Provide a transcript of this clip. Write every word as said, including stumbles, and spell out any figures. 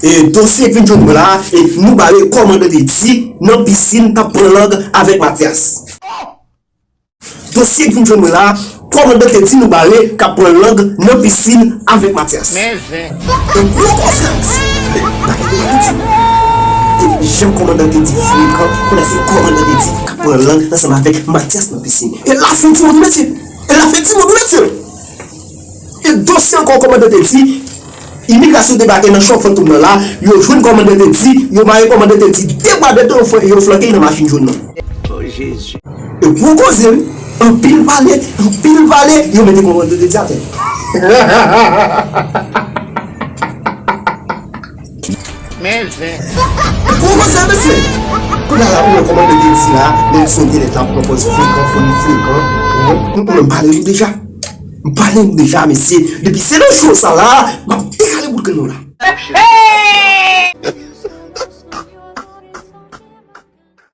E dosye k vin jwenn mwen la, e nou bare kòmandan Teddy nan pisin k ap pran lang avèk Matyas. Dosye k vin jwenn mwen la, kòmandan Teddy nou bare k ap pran lang nan pisin avèk Matyas. E gwo koze, mesye. Bagay yo pa piti. E jan kòmandan Teddy frekan, kounye a se kòmandan Teddy k ap pran lang ansanm avèk Matyas nan pisin. E l ap fè timoun, mesye. E l ap fè timoun, mesye. E dosye ankò kòmandan Teddy, imigrasyon debake nan chòf Fantom nan la, yo jwenn kòmandan Teddy, yo mare kòmandan Teddy de bwa de to, yo flanke l nan machin jòn nan. E gwo koze, wi. Anpil pale, anpil pale, yo mete kòmandan Teddy atè. Gwo koze, mesye. Kounye a la, ou wè kòmandan Teddy la, nèg sou entènèt la pran pòz frekan, fò li frekan. Ou wè, m pale nou deja. M pale nou deja, mesye. Depi se nan cho sa la, m ap dekale bout grenn nou la.